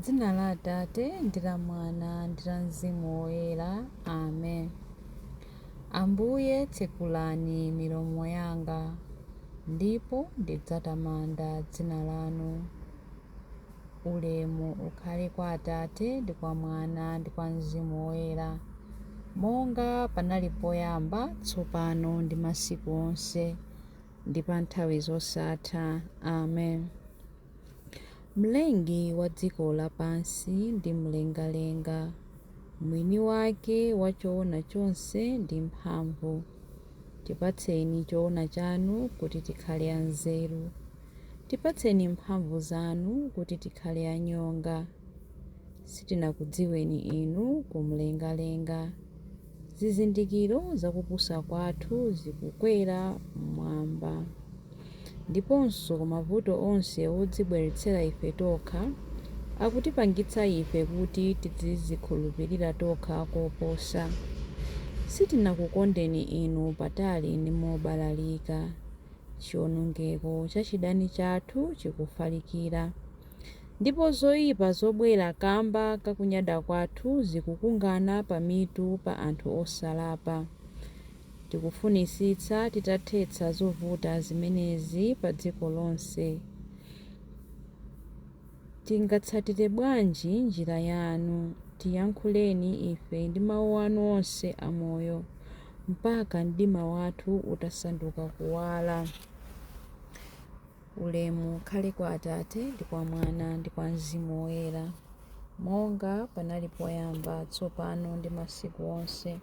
Dzina la Atate ndi la Mwana ndi la Mzimu Woyera. Amen. Ambuye tsekulani milomo yanga, ndipo ndidzatamanda dzina lanu. Ulemu ukhale kwa Atate ndi kwa Mwana ndi kwa Mzimu Woyera, monga panali poyamba, tsopano ndi masiku onse, ndi pa nthawi zosatha. Amen. Mlengi wa dziko lapansi ndi mlengalenga, mwini wake wa choona chonse ndi mphamvu, tipatseni choona chanu kuti tikhale anzeru. Tipatseni mphamvu zanu kuti tikhale anyonga. Sitinakudziweni inu kumlengalenga. Zizindikiro za kupusa kwathu zikukwera m'mwamba. Ndiponso mavuto onse odzibweretsera ife tokha akutipangitsa ife kuti tidzizikhulupirira tokha koposa. Sitinakukondeni inu patali ndi mobalalika. Chionongeko cha chidani chathu chikufalikira. Ndipo zoipa zobwera kamba ka kunyada kwathu zikukungana pamitu pa anthu osalapa. Tikufunitsitsa titathetsa zovuta zimenezi pa dziko lonse. Tingatsatire bwanji njira yanu? Tiyankhuleni ife ndi mawu anu onse amoyo, mpaka mdima wathu utasanduka kuwala. Ulemu ukhale kwa Atate ndi kwa Mwana ndi kwa Mzimu Woyera, monga panali poyamba, tsopano ndi masiku onse,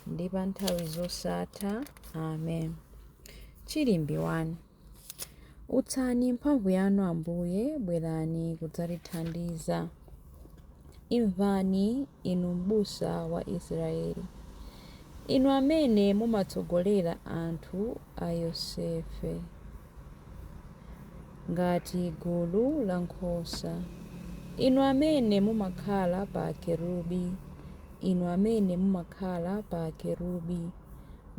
ndi pa nthawi zosatha. Amen. Chilimbi 1. Utsani mphamvu yanu Ambuye, bwerani kudzatithandiza. Imvani, inu m'busa wa Israeli, inu amene mumatsogolera anthu a Yosefe ngati gulu la nkhosa, inu amene mumakhala pa akerubi, inu amene mumakhala pa akerubi,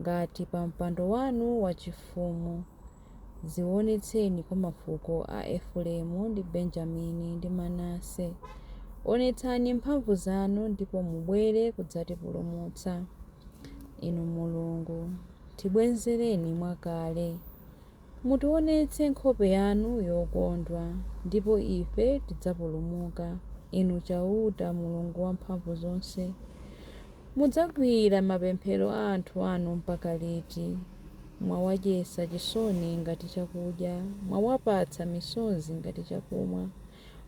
ngati pa mpando wanu wachifumu. Zionetseni kwa mafuko a Efereimu ndi Benjamini ndi Manase. Onetsani mphamvu zanu ndipo mubwere kudzatipulumutsa. Inu Mulungu, tibwezereni mwakale. Mutionetse nkhope yanu yokondwa, ndipo ife tidzapulumuka. Inu Chauta Mulungu Wamphamvuzonse, mudzakwiyira mapemphero a anthu anu mpaka liti? Mwawadyetsa chisoni ngati chakudya, mwawapatsa misozi ngati chakumwa.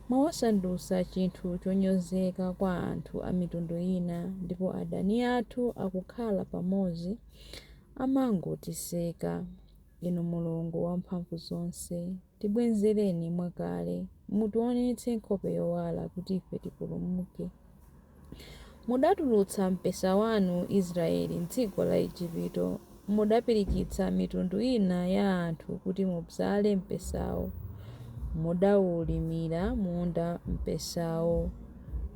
Mwawasandutsa chinthu chonyozeka kwa anthu a mitundu ina, ndipo adani athu akukhala pamodzi amangotiseka. Inu Mulungu Wamphamvuzonse, tibwezereni mwakale, mutionetse nkhope yowala kuti ife tipulumuke. Mudatulutsa mpesa wanu Israeli m'dziko la Ejipito, mudapirikitsa mitundu ina ya anthu kuti mubzale mpesawo. Mudaulimira munda mpesawo,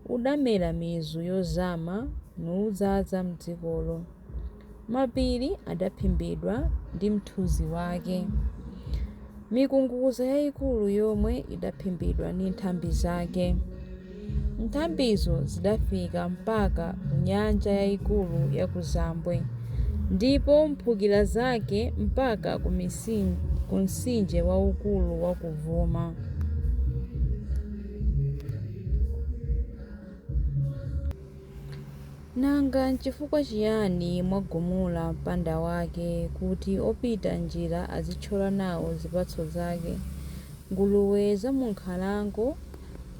udamera mizu yozama nudzaza m'dzikolo. Mapiri adaphimbidwa ndi mthunzi wake, mikungudza yayikulu yomwe idaphimbidwa ndi nthambi zake. Nthambizo zidafika mpaka ku nyanja yayikulu ya kuzambwe, ndipo mphukira zake mpaka ku mtsinje waukulu wakuvuma. Nanga n'chifukwa chiyani mwagumula mpanda wake, kuti opita m'njira azithyola nawo zipatso zake? Nguluwe zam'nkhalango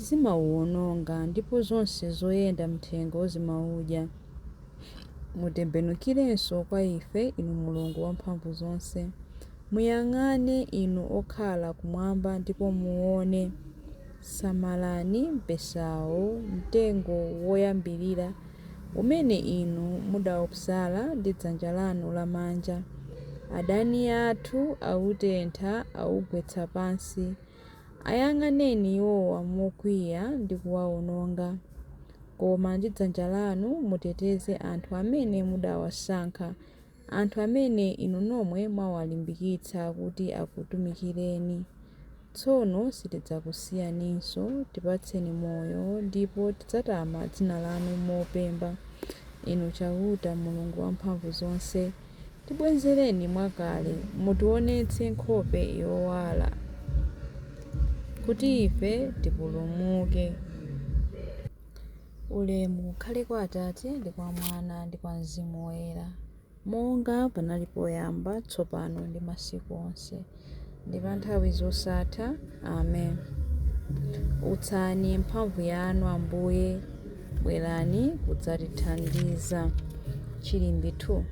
zimauwononga, ndipo zonse zoyenda m'thengo zimaudya. Mutembenukirenso kwa ife, Inu Mulungu Wamphamvuzonse. Muyang'ane, inu okhala kumwamba, ndipo muone. Samalani mpesawo, mtengo woyambirira umene inu mudaubzala ndi dzanja lanu lamanja. Adani athu autentha augwetsa pansi. Ayang'aneni iwowa mokwiya ndi kuwaononga. Koma ndi dzanja lanu muteteze anthu amene mudawasankha, anthu amene inu nomwe mwawalimbikitsa kuti akutumikireni. Tsono sitidzakusiyaninso, tipatseni moyo, ndipo tidzatama dzina lanu mopemba. Inu Chauta, Mulungu Wamphamvuzonse, tibwezereni mwakale, mutiwonetse nkhope yowala, kuti ife tipulumuke. Ulemu ukhale kwa Atate, ndi kwa Mwana, ndi kwa Mzimu Woyera, monga panali poyamba, tsopano, ndi masiku onse, ndi pa nthawi zosatha. Amen. Utsani mphamvu yanu, Ambuye, bwerani kudzatithandiza. Chilimbi 2.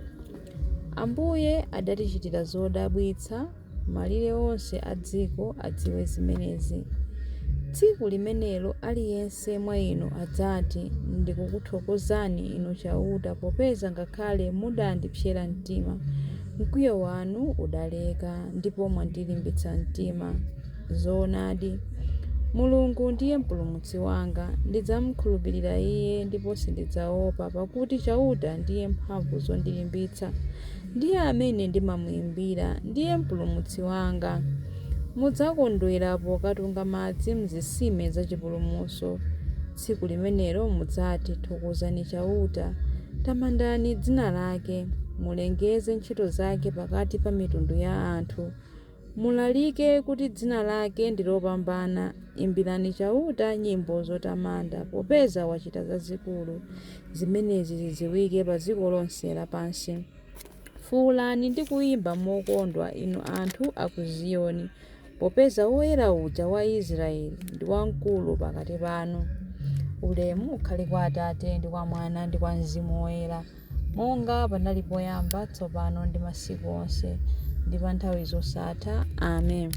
Ambuye adatichitira zodabwitsa, malire onse a dziko adziwe zimenezi. Tsiku limenelo aliyense mwa inu adzati, Ndikukuthokozani Inu Chauta, popeza ngakhale mudandipsera mtima, mkwiyo wanu udaleka, ndipo mwandilimbitsa mtima. Zoonadi, Mulungu ndiye mpulumutsi wanga, ndidzamkhulupirira Iye ndipo sindidzaopa, pakuti Chauta ndiye mphamvu zondilimbitsa, ndiye amene ndimamuimbira, ndiye mpulumutsi wanga. Mudzakondwera pokatunga madzi m'zitsime za chipulumutso. Tsiku limenelo mudzati, Thokozani Chauta, tamandani dzina lake, mulengeze ntchito zake pakati pa mitundu ya anthu. Mulalike kuti dzina lake ndi lopambana. Imbirani Chauta nyimbo zotamanda, popeza wachita zazikulu. Zimenezi zidziwike pa dziko lonse lapansi. Fuulani ndi kuimba mokondwa, inu anthu a ku Ziyoni, popeza Woyera uja wa Israele ndi wamkulu pakati panu. Ulemu ukhale kwa Atate, ndi kwa Mwana, ndi kwa Mzimu Woyera, monga panali poyamba, tsopano, ndi masiku onse, ndi pa nthawi zosatha. Amen.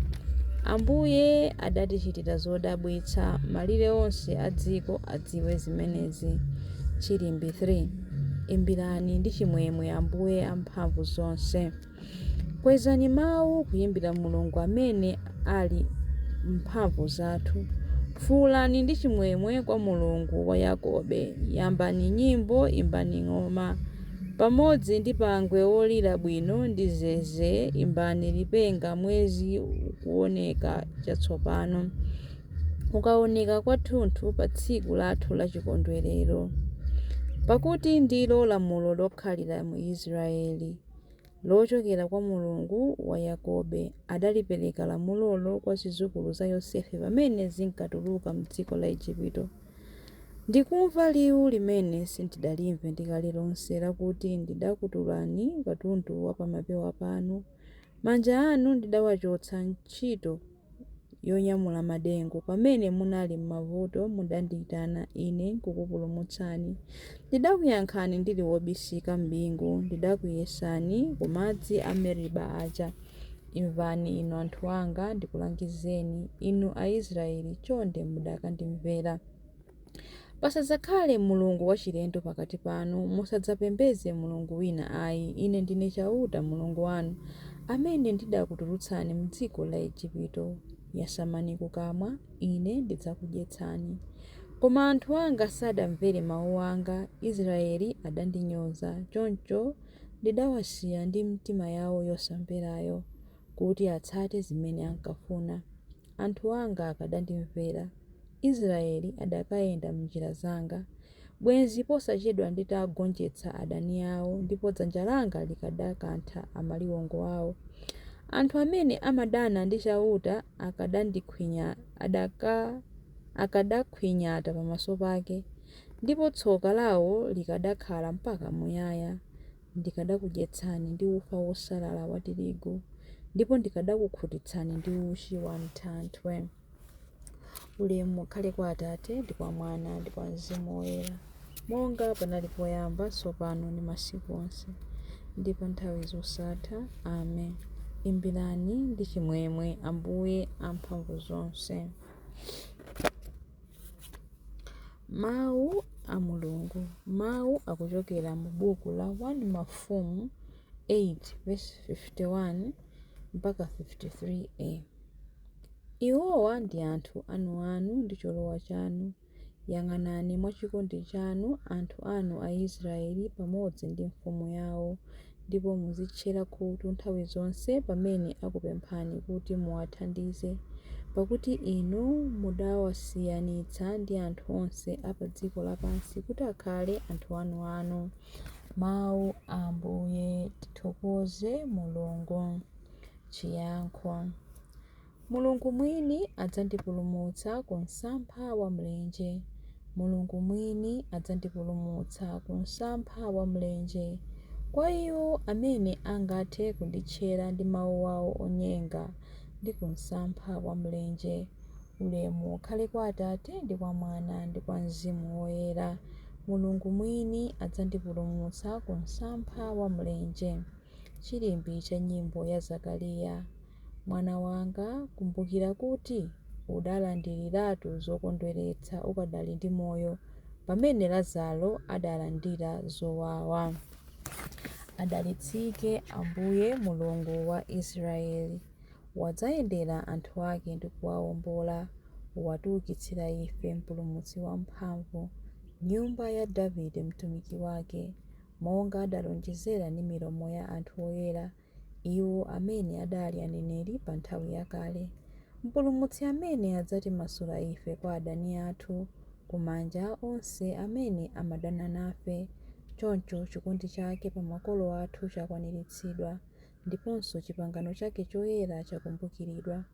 Ambuye adatichitira zodabwitsa, malire onse a dziko adziwe zimenezi. Chilimbi 3. Imbirani ndi chimwemwe Ambuye amphamvuzonse. Kwezani mawu kuyimbira Mulungu amene ali mphamvu zathu. Fuulani ndi chimwemwe kwa Mulungu wa Yakobe. Yambani nyimbo, imbani ng'oma. Pamodzi ndi pangwe wolira bwino ndi zeze, imbani lipenga mwezi ukuoneka chatsopano, ukaoneka kwathunthu pa tsiku lathu la chikondwerero. Pakuti ndilo lamulo lokhalira mu Israeli, lochokera kwa Mulungu wa Yakobe. Adalipereka lamulolo kwa zidzukulu za Yosefe pamene zinkatuluka m'dziko la Ejipito. Ndikumva liwu limene sindidalimve ndi kale lonse, lakuti, Ndidakutulani katundu wa pamapewa panu, manja anu ndidawachotsa ntchito yonyamula madengu. Pamene munali m'mavuto mudandiitana, Ine nkukupulumutsani. Ndidakuyankhani ndili wobisika m'bingu, ndidakuyesani ku madzi a Meriba aja. Imvani inu anthu anga, ndikulangizeni, inu Aisraeli, chonde mudakandimvera. Pasadzakhale mulungu wachilendo pakati panu, musadzapembedze mulungu wina ai. Ine ndine Chauta Mulungu wanu, amene ndidakutulutsani m'dziko la Ejipito. Yasamani kukamwa, Ine ndidzakudyetsani. Koma anthu anga sadamvere mau anga, Israeli adandinyoza. Choncho ndidawasiya ndi mitima yawo yosamverayo, kuti atsate zimene ankafuna. Anthu anga akadandimvera, Israeli adakayenda m'njira zanga, bwenzi posachedwa nditagonjetsa adani awo, ndipo dzanja langa likadakantha amaliwongo awo. Anthu amene amadana ndi Chauta akadakhwinyata pamaso pake, ndipo tsoka lawo likadakhala mpaka muyaya. Ndikadakudyetsani ndi ufa wosalala wa tirigu, ndipo ndikadakukhutitsani ndi uchi wa m'thanthwe. Ulemu ukhale kwa Atate, ndi kwa Mwana, ndi kwa Mzimu Woyera, monga panali poyamba, tsopano, ndi masiku onse, ndi pa nthawi zosatha. Amen. Imbirani ndi chimwemwe Ambuye amphamvuzonse. Mawu a Mulungu. Mawu akuchokera mu buku la 1 Mafumu 8 verse 51 mpaka 53a. Iwowa ndi anthu anuanu ndi cholowa chanu. Yang'anani mwa chikondi chanu anthu anu Aisraeli pamodzi ndi mfumu yawo, ndipo muzitchera khutu nthawi zonse pamene akupemphani kuti muwathandize. Pakuti inu mudawasiyanitsa ndi anthu onse a pa dziko lapansi kuti akhale anthu anuanu. Mawu a Ambuye. Tithokoze Mulungu. Chiyankho. Mulungu mwini adzandipulumutsa ku msampha wa mlenje. Mulungu mwini adzandipulumutsa ku msampha wa mlenje, kwa iwo amene angathe kunditchera ndi mawu awo onyenga, ndi ku msampha wa mlenje. Ulemu ukhale kwa Atate, ndi kwa Mwana, ndi kwa Mzimu Woyera. Mulungu mwini adzandipulumutsa ku msampha wa mlenje. Chilimbi cha nyimbo ya Zakariya. Mwana wanga, kumbukira kuti udalandiriratu zokondweretsa ukadali ndi moyo, pamene Lazaro adalandira zowawa. Adalitsike Ambuye Mulungu wa Israeli, wadzayendera anthu ake ndi kuwaombola, watiukitsira ife Mpulumutsi wamphamvu, m'nyumba ya Davide mtumiki wake, monga adalonjezera ndi milomo ya anthu oyera, iwo amene adali aneneri pa nthawi yakale. Mpulumutsi amene adzatimasula ife kwa adani athu, ku manja a onse amene amadana nafe. Choncho chikondi chake pa makolo athu chakwaniritsidwa, ndiponso chipangano chake choyera chakumbukiridwa.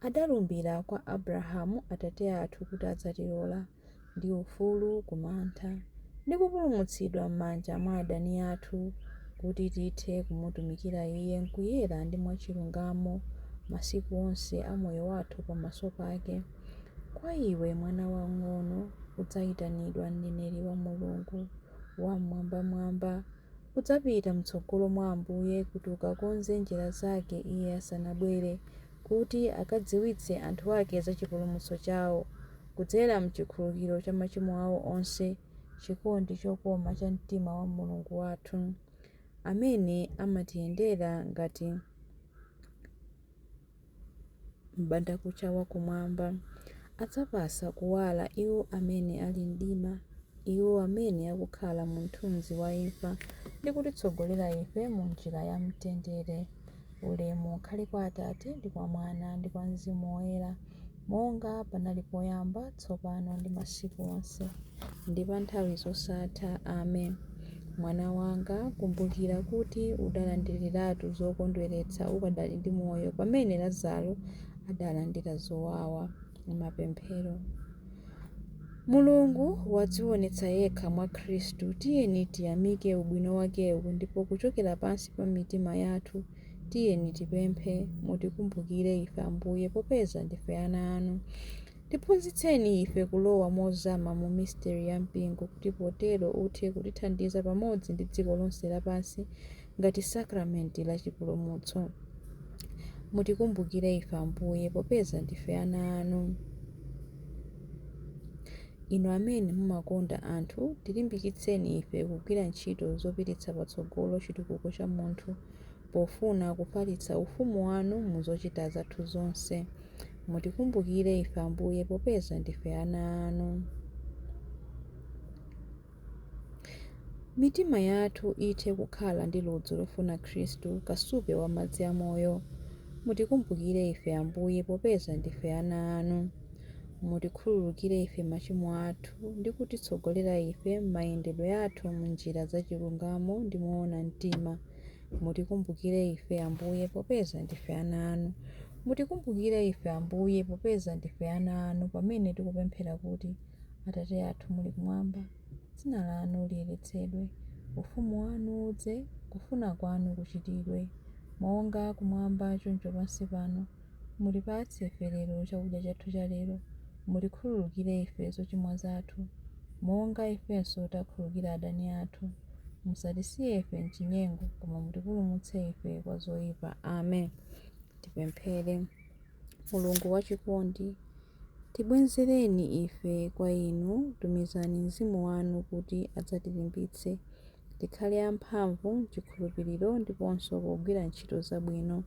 Adalumbira kwa Abrahamu atate athu kuti adzatilola, ndi ufulu ku mantha, ndi kupulumutsidwa m'manja mwa adani athu, kuti tithe kumutumikira Iye m'kuyera ndi mwachilungamo masiku onse a moyo wathu pamaso pake. Kwa iwe, mwana wamng'ono, udzayitanidwa mneneri wa Mulungu Wam'mwambamwamba. Udzapita m'tsogolo mwa Ambuye kuti ukakonze njira zake Iye asanabwere, kuti akadziwitse anthu ake za chipulumutso chawo, kudzera m'chikhululukiro cha machimo awo onse, chikondi chokoma cha mtima wa Mulungu wathu, amene amatiyendera ngati m'bandakucha wa kumwamba. Adzapatsa kuwala iwo amene ali mdima, iwo amene akukhala mu mthunzi wa imfa, ndi kutitsogolera ife mu njira ya mtendere. Ulemu ukhale kwa Atate, ndi kwa Mwana, ndi kwa Mzimu Woyera, monga panali poyamba, tsopano, ndi masiku onse, ndi pa nthawi zosatha. Amen. Mwana wanga, kumbukira kuti udalandiriratu zokondweretsa ukadali ndi moyo, pamene Lazaro adalandira zowawa. Mapemphero. Mulungu wadzionetsa yekha mwa Khristu. Tiyeni tiyamike ubwino wakewu, ndipo kuchokera pansi pa mitima yathu tiyeni tipemphe, mutikumbukire ife Ambuye, popeza ndife ana anu. Tiphunzitseni ife kulowa mozama mu misteri ya mpingo, kuti potero uthe kutithandiza pamodzi ndi dziko lonse lapansi ngati sakramenti la chipulumutso. Mutikumbukire ife Ambuye, popeza ndife ana anu. Inu amene mumakonda anthu, tilimbikitseni ife kugwira ntchito zopititsa patsogolo chitukuko cha munthu, pofuna kufalitsa ufumu wanu mu zochita zathu zonse. Mutikumbukire ife Ambuye, popeza ndife ana anu. Mitima yathu ithe kukhala ndi ludzu lofuna Khristu, kasupe wa madzi amoyo. Mutikumbukire ife Ambuye, popeza ndife ana anu. Mutikhululukire ife machimo athu, ndi kutitsogolera ife m'mayendedwe athu m'njira za chilungamo ndi moona mtima. Mutikumbukire ife Ambuye, popeza ndife ana anu. Mutikumbukire ife Ambuye, popeza ndife ana anu, pamene tikupemphera kuti, Atate athu muli kumwamba, dzina lanu liyeretsedwe, ufumu wanu udze, kufuna kwanu kuchitidwe, monga kumwamba choncho pansi pano. Mutipatse ife lero chakudya chathu cha lero. Mutikhululukire ife zochimwa zathu, monga ifenso takhululukira adani athu. Musatisiye ife m'chinyengo, koma mutipulumutse ife kwa zoyipa. Amen. Tipemphere. Mulungu wachikondi, tibwezereni ife kwa inu, tumizani Mzimu wanu kuti adzatilimbitse, tikhale amphamvu m'chikhulupiriro ndiponso pogwira ntchito zabwino.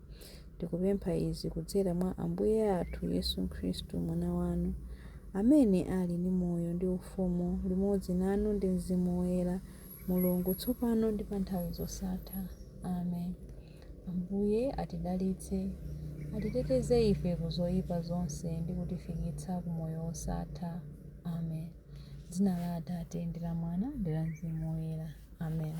Tikupempha izi kudzera mwa Ambuye athu Yesu Khristu, Mwana wanu, amene ali ndi moyo ndi ufumu limodzi nanu ndi Mzimu Woyera, Mulungu, tsopano ndi pa nthawi zosatha. Amen. Ambuye atidalitse, Atiteteze ife ku zoyipa zonse ndi kutifikitsa ku moyo wosatha. Amen. Dzina la Atate ndi la Mwana ndi la Mzimu Woyera. Amen.